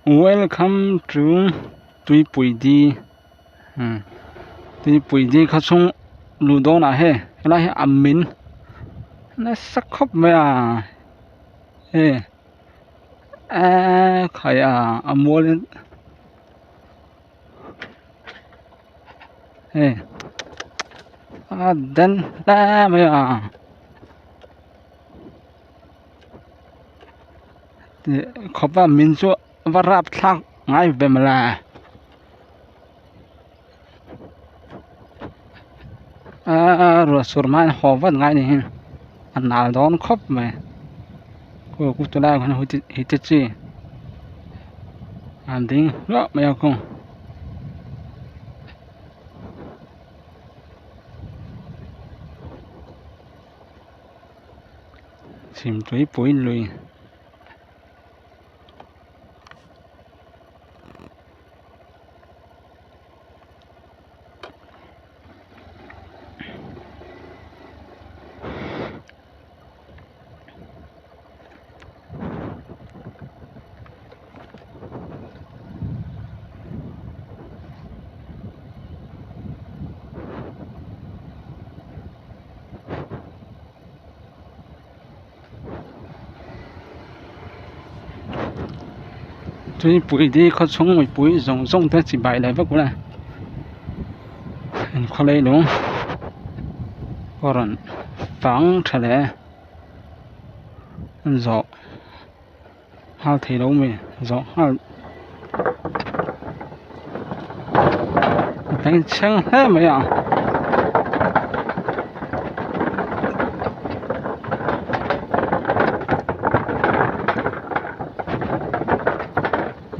Welcome to Tuipui di Tuipui di khaw chhung luh dawnah hei helai hi a min nasa khawp mai a hei eee khai a a mual in hei a den hle mai a. Khawpa min chu va rap thlak ngai ve mawle aaa ruah sur hma hian haw vat ngai a ni hi a nal dawn khawp mai khu chu lai ah khuan hitachi a ding hluah mai a khu. Chhimtuipui lui. Tuipui di khaw chhung mipui zawng zawng te chibai leh vek ula an khaw leilung pawh rawn fang tha leh an zawh nghal thei lo mai zawh nghal a bengchheng hle mai a.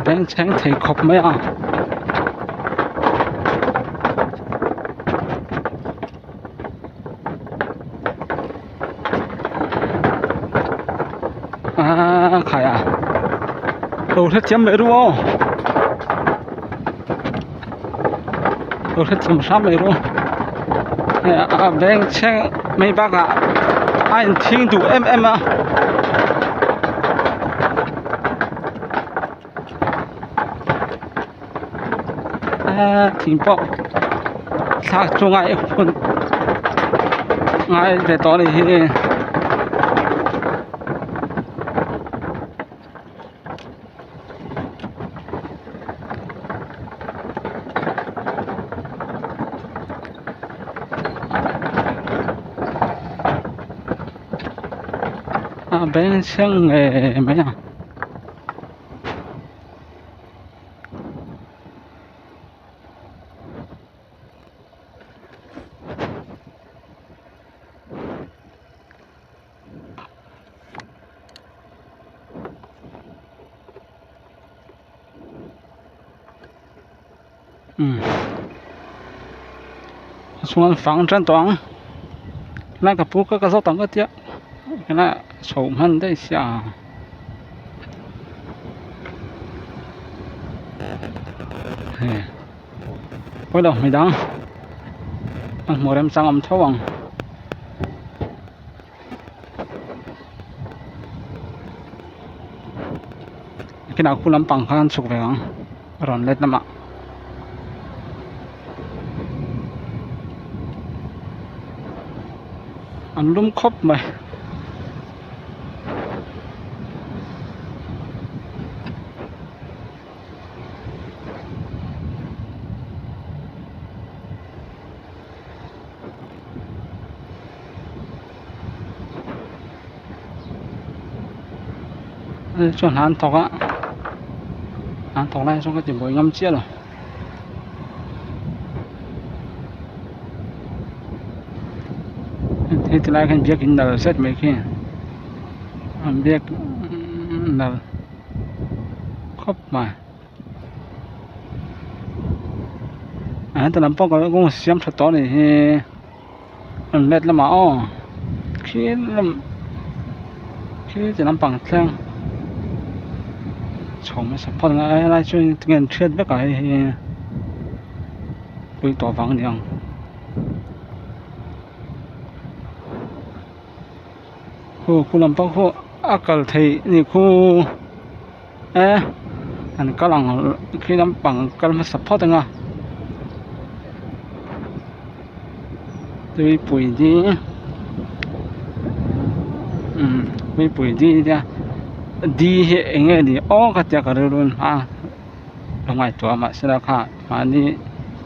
Bengchheng thei khawp mai a. A khai a lo hrethiam leh ru aw lo hrethiam hram leh ru hei a beng chheng mai bakah a inthing duh em em a. A thing pawh thlak chu ngai hun ngai ve tawh a ni hi. A beng chheng ngei mai a. Chuan fang tan tawh ang helai ka pu kha ka zawt ang ka tia helai ah chho hman daih sia hei pawilo midang a hmuh remchang awm tho ang. Kinah khu lampang khan chhuk ve ang a rawn let lamah. An lum khawp mai. Chuan hna an thawk a hna an thawk lai chuan ka ti buai ngam chiah lo. Heti lai hian biakin nal zet mai khi an biak nal khawp mai. A heta lam pawh kawng siam tha tawh a nih hi an let lamah aw khi lam khi ti lampang thleng chho hmasa phawt ang a helai chu tinge an hriat vek a hei hi pui tawh vang a ni ang. Khu khu lampang khu a kal theih a ni khu e. An kal ang khi lampang kal hmasa phawt ang a tuipui di umm tuipui di nia di hi eng nge ni aw ka tia ka rilru in hma ka ngaihtuah a mahsela kha mahni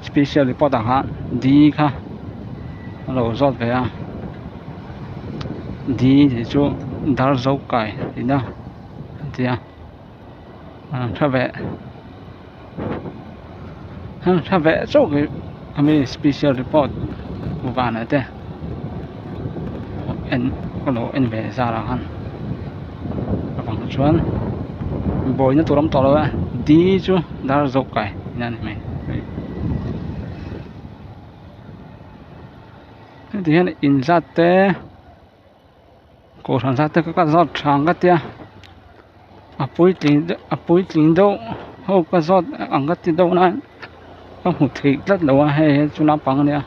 special report ah khan di kha a lo zawt ve a di tih chu dar zo kai tihna a ti a. Tha veh tha veh chauh hi a mi special report vana te en ka lo en ve zar ah khan avang chuan buaina tur a awm tawh lo a di chu dar zawk kai tihna a ni mai heti hian inzat te. Kohhran zat te ka zawt tha ang ka tia a puitling deuh a puitling deuh ho ka zawt ang ka ti deuh nain ka hmu theih tlat lo a hei hi chu naupang ania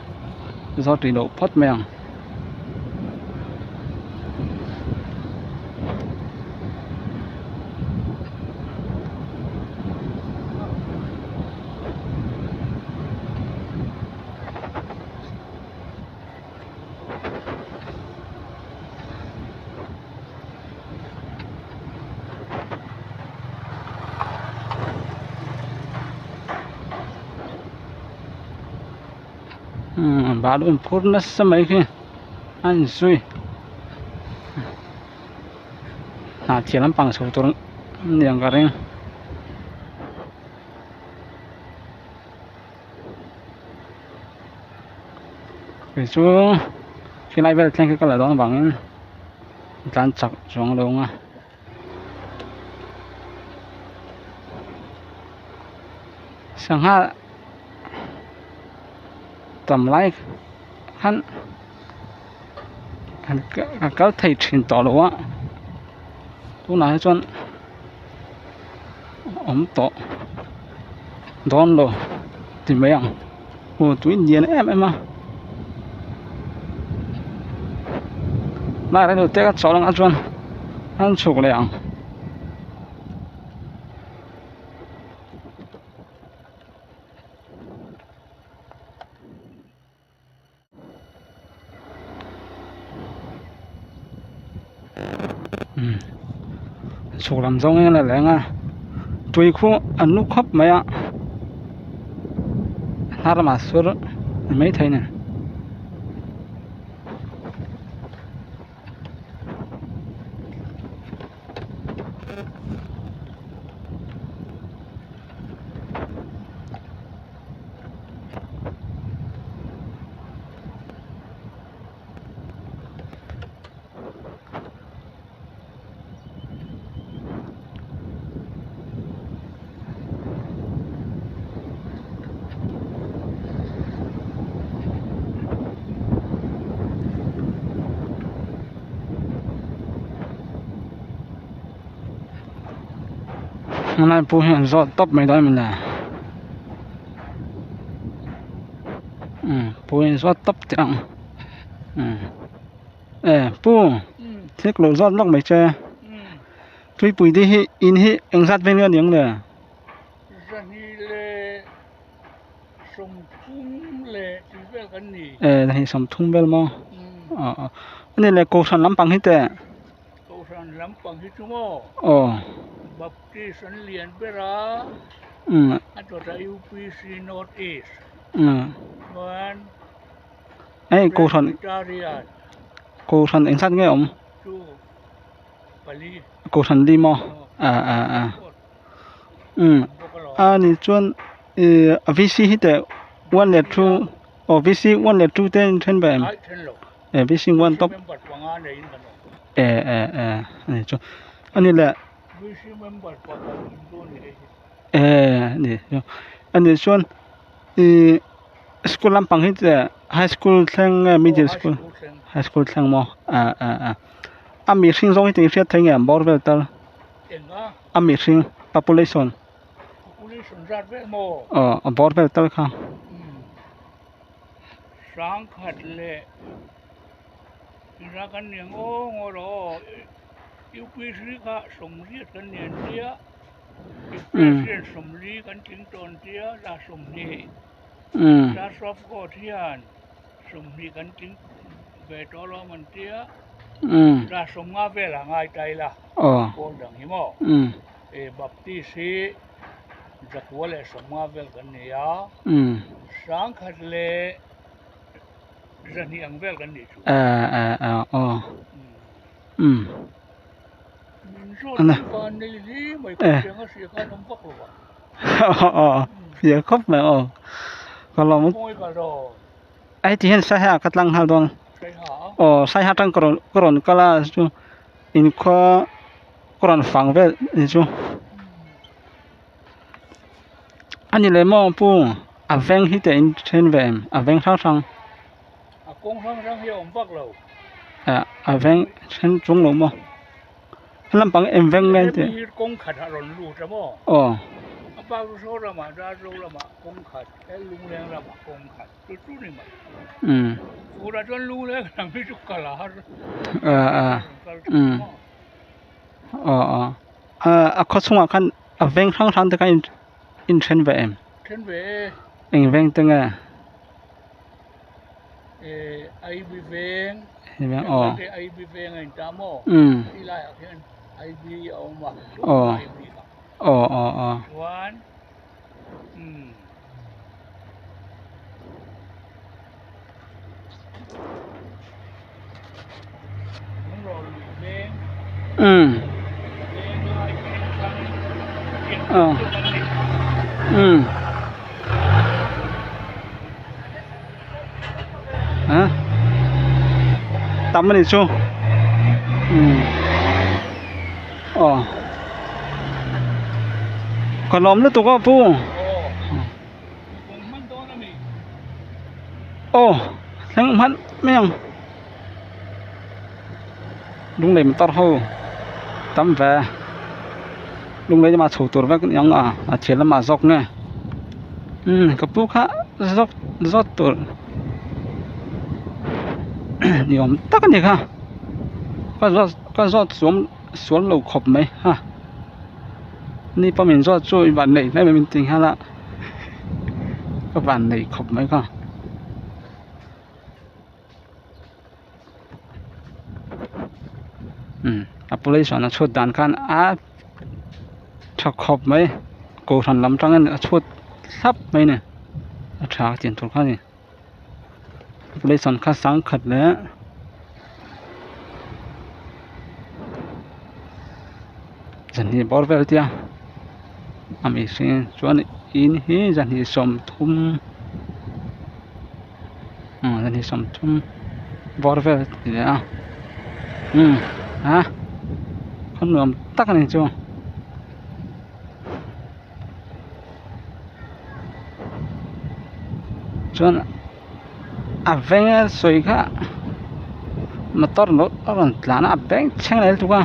zawt rih loh phawt mai ang. Umm balu inphur nasa mai khi a inzui hnahthel lampang chho tur ani ang ka ring. Kei chu khilai vel thleng khi ka la dawn avangin tlan chak chuang lo ang a sangha tam lai khan ka kal thei thin tawh lo a tunah hi chuan awm tawh dawn lo ti mai ang aw tui lian em em a lai rei lo te ka chawlh ang chuan an chhuk leh ang. Chhuk lam zawng in a leng a tui khu an lu khawp mai a hnar lamah sur ni maithei a ni. Helai pawh hi an zawt tawp mai dawn a ni le pu in zawt tawp teh ang e pu thil ka lo zawt lawk mai che tuipui te hi in hi eng zat vel nge a ni ang le. E zahnih sawmthum vel maw a ni le kohhran lampang hi teh. Kohhran lampang hi chu maw aw Baptist an lian ber a a dawtah UPC North East chuan hei kohhran Presbyterian kohhran eng zat nge awm chu pali kohhran li maw a a a a ni chuan ih VC hi teh one leh two aw VC one leh two te an then ve em? E VC one top e e e ani chu ani le e ani chu ani chuan ih school lampang hi che high school thleng nge middle school high school thleng maw a a a a mihring zawng hi tih hriat thei nge an bawr vel tal a mihring population aw a bawr vel tal kha. Hrangkhat leh Inra kan ni ang aw ngaw rawh aw UPC kha sawmriat kan ni an tia. President 40 kan tling tawn tia za 20 Church of God hian 20 kan tling ve tawh alawm an tia za 50 velah ngai ta ila pawl dang hi maw Baptist hi zakua leh 50 vel kan ni a 1000 leh 200 ang vel kan nih chu. Fia khawp mai aw ka lawm ai ti hian saiha ka tlang nghal dawn aw saiha atang ka rawn ka rawn kal a chu inkhua ka rawn fang vel ni chu a ni leh maw pu a veng hi teh in then ve em a veng hrang hrang. A kawng hrang hrang hi a awm vak lo. Ah a veng then chung lo maw? He lampang eng veng nge tih? Hemi hi kawng khat a rawn lut a maw? Aw. A bak chu saw ramah Darzo lamah kawng khat, he Lungleng ramah kawng khat chu chu ni mai. Umm. Furah chuan Lungleng lam hi chu kal a har. Ah ah. Umm. Aw aw. Ah a khaw chhungah khan a veng hrang hrang te kha in in then ve em? Then ve e. Eng veng te nge? IB veng aw IB veng a in ta maw ti laiah khian IB a awm a aw aw aw aw chuan umm aw umm a tam a nih chu umm aw ka lawm lutuk aw pu aw thleng hman mai ang lunglei motor ho tam ve lunglei lamah chho tur vek a ni ang a a thian lamah zawk nge umm ka pu kha zawk zawt tur ni awm tak a ni kha ka zawt ka zawt suam sual lo khawp mai ha ni pawh min zawt chu i van neih hle mai min ti nghal a ka van neih khawp mai kha. Umm a police a chhut dan khan a tha khawp mai kohhran lam tangin a chhut thlap mai a ni a tha tiang tur kha a ni police kha sangkhat leh zahnih bawr vel tia a mihring chuan in hi zahnih sawmthum. Zahnih sawmthum bawr vel a ti leh a umm a khaw nuam tak a ni chu chuan a veng a sawi kha motor lo a rawn tlan a a beng thleng leh lutuk a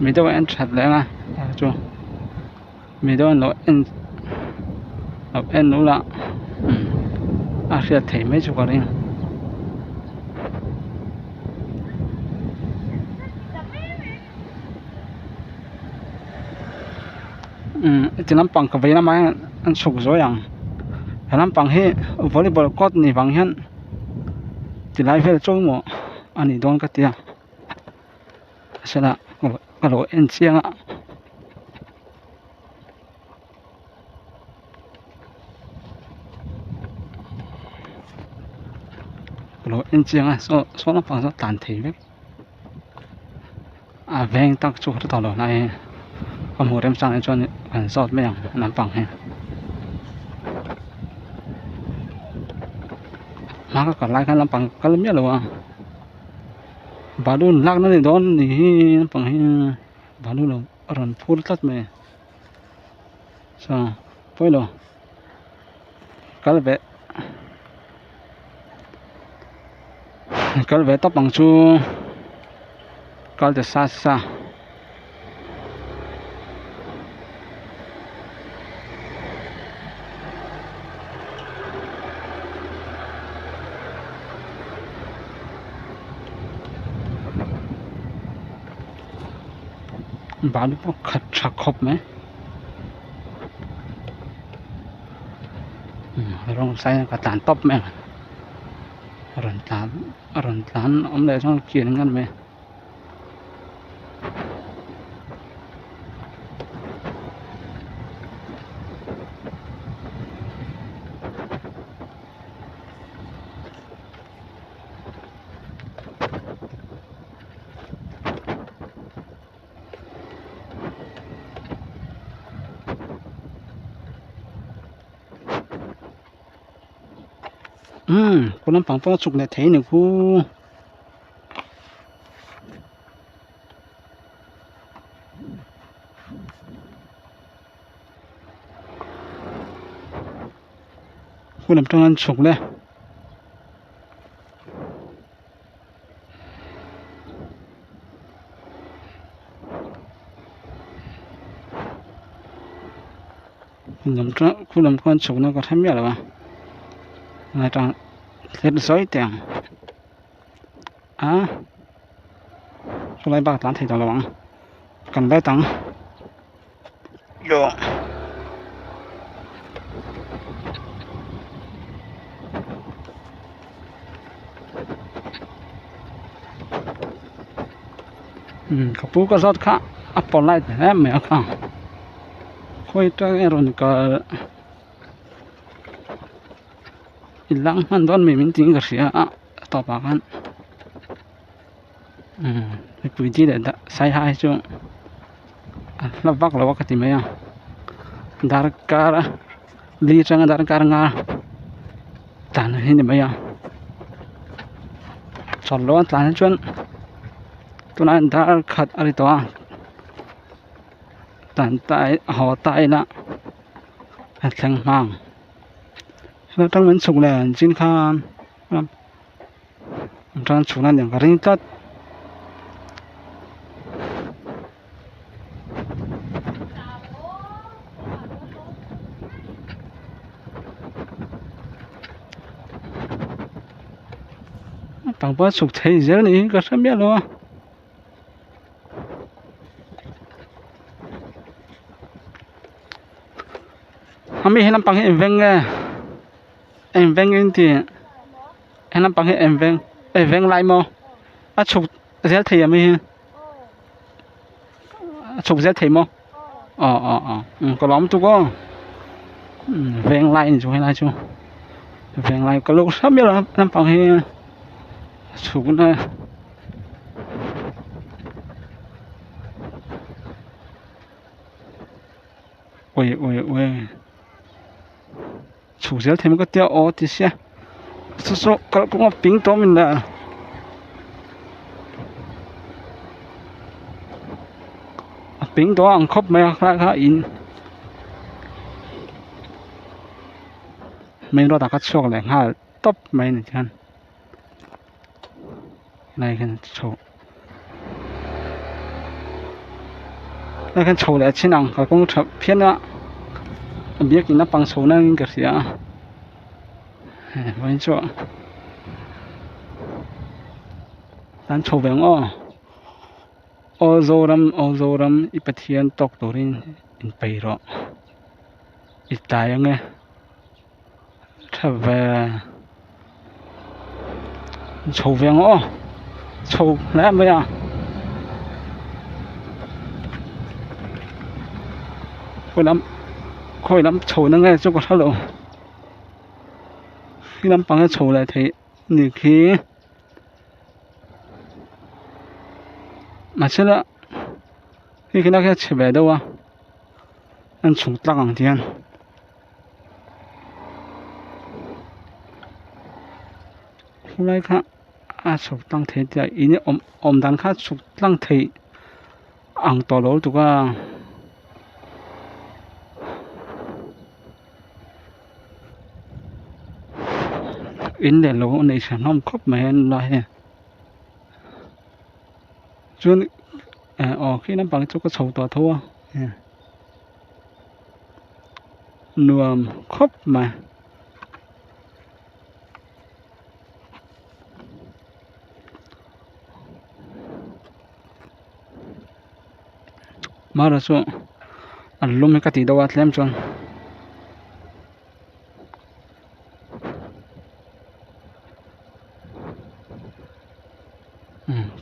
mi deuh a en that leh ang a chu. Mi dawn lo en lo en ula umm a hriat theih mai chu ka ring. Umm heti lampang ka vei lamah hian an chhuk zuai ang he lampang hi volleyball court ni vang hian tilai vel chu maw a nih dawn ka ti a. Ka lo en chiang a ka lo en chiang a saw saw lampang saw tlan thei vek a veng tak chu ka hre tawh lo hnai hi ka hmuh remchang hi chuan kan zawt mai ang lampang hi hma ka kal lai khan lampang ka kal miah lo a. Balloon lakna ni dawn ni hi naupang hi balloon a rawn phur tlat mai saw pawilo kal ve kal ve tawp ang chu kal ta sa sa. Balu pawh khat tha khawp mai rawng sai ka tlan tawp mai ang a rawn tlan a rawn tlan awm leh chuan kian ngan mai. Umm khu lampang pawh a chhuk leh thei a ni khu. Khu lam tang an chhuk le. Khu lam khuan chhuk na ka hre miah lo a atang thlir sawi teh ang a chulai bak tlan thei tawh lo ang kan let ang. Ka pu ka zawt kha a polite hle mai a kha khawi atang nge rawn kal i lang hman dawn mi min tiin ka hria a a tawpah khan mipui di leh saiha hi chu an hla vak lo a ka ti mai a darkar li atanga darkar nga tlan hi a ni mai a chawlh loh a tlan hi chuan tunah hian dar khat a ri tawh a tlan ta haw ta ila a thleng hma ang atang min chhuk leh chin khan. An tan chhun a niang ka ring tlat. Pangpar chhuk thei zel niin ka hre miah lo a. Ami he lampang hi eng veng nge eng veng in tih. He lampang hi eng veng eh veng lai maw a chhuk zel thei ang hi a chhuk zel thei maw aw aw aw ka lawm tuk aw veng lai a ni chu helai chu veng lai ka lo hre miah lo a lampang hi a chhuk na ui ui ui. Chhuk zel thei mai ka tia aw ti sia chu chu kalkawng a ping tawh min la a ping tawh ang khawp mai a khelai kha in main road ah kha chhuak leh nghal tawp mai a ni tikhan helai hian chho helai hian chho leh chin ang kalkawng tha phian a biakin a pang chho na in ka hria a hei vawiin chu an chho ve ang aw aw zoram aw zoram i pathian tawk turin inpeih rawh i tlai ange. Tha ve chho ve ang aw chho hle mai a khawi lam khawi lam chho na nge chu ka hre lo khi lampang hi chho leh theih a ni khi mahsela hei khi lai khi a chhe ve deuh a an chhuk tlak ang tihian. Khulai kha a chhuk tlang thei tia in awm awm dan kha chhuk tlang thei ang tawh lo lutuk a. In leh lo a neih hran hlawm khawp mai a nula hi chuan eh aw khi lampang chu ka chho tawh tho a. Nuam khawp mai. Mara chu an lum hi ka tih deuh a tlem chuan.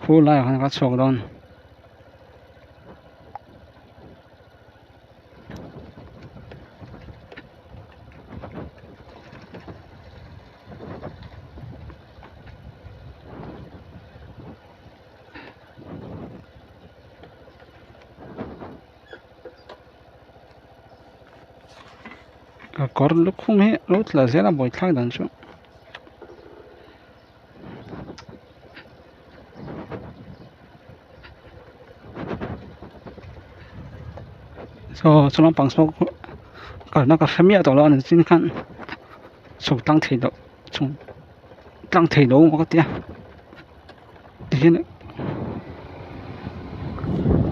Khu laiah khan ka chhuak dawn. Ka kawr lukhum hi lo tla zel a buaithlak dan chu. Saw chu lampang saw kalna ka hre miah tawh lo a ni chin khan chhuk tlang thei loh chhuk tlang thei lo maw ka tia tihian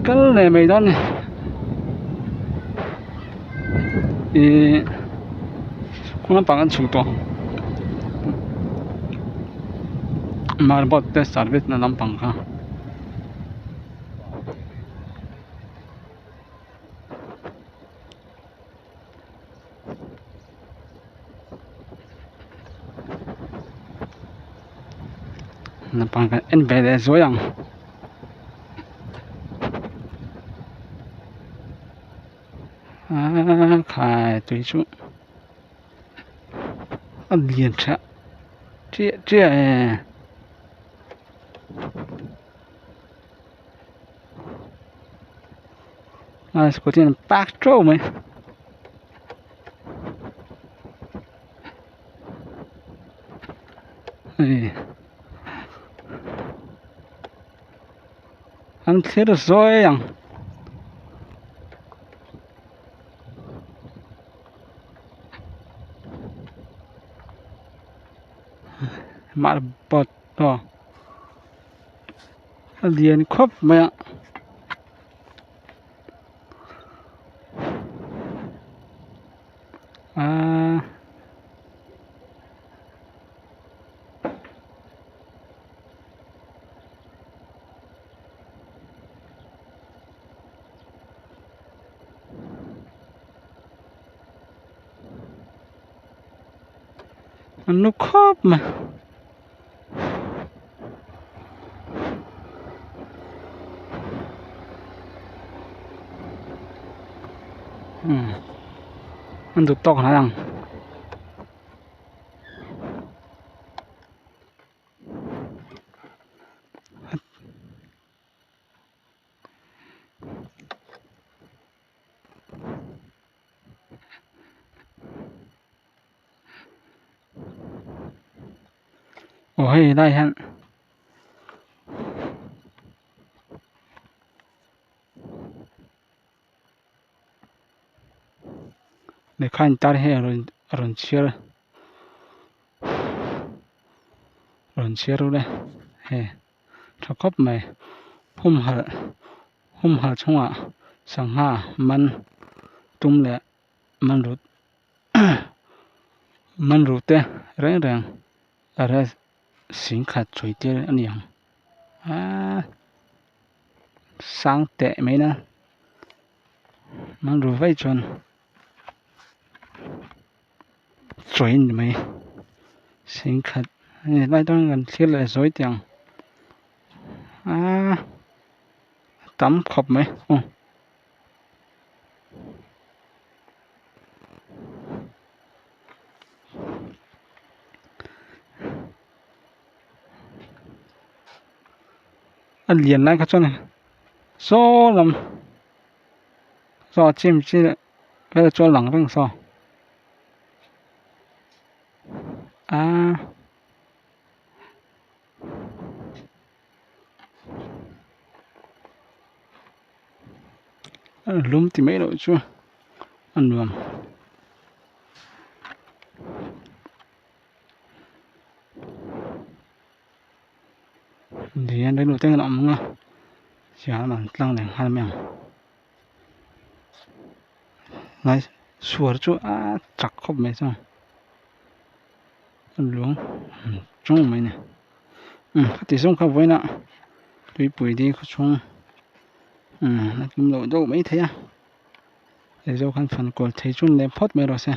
kal leh mai dawn a ni ihh khaw lampang an chhuk tawh ang marble te service na lampang kha. Lampang kan en ve leh zuai ang aaa khai tui chu a lian tha chiah chiah e. A scooty an park teuh mai. Hei an thlir zawi ang. Marbot aw a lian khawp mai a. Aaa an lu khawp mai. An duh tawk hnai ang. Aw hei lai hian lehkha intar hi a rawn chhiar rawn chhiar ru le hei tha khawp mai humhalh humhalh chungah sangha man tum leh man rut man ru te reng reng arrest singkhat chhui tir a ni ang aaa sang teh mai na man ru vaih chuan chawi a ni mai singkhat hei helai atangin kan thlir leh zawi teh ang aaa a tam khawp mai aw. A lian lai kha chuan saw lam saw a chim chi vel chu a lang reng saw aaa. Lum ti mai loh chu a nuam. Lian rilru te an awm ang a siam an tlang leh nghal mai ang lai suar chu a chak khawp mai chuan a lung chung mai a ni umm heti zawng kha vawiinah tuipui ding khaw chhung. Umm a kim loh deuh maithei a, hei zawk khan fan kual thei chu ni leh phawt mai rawh se.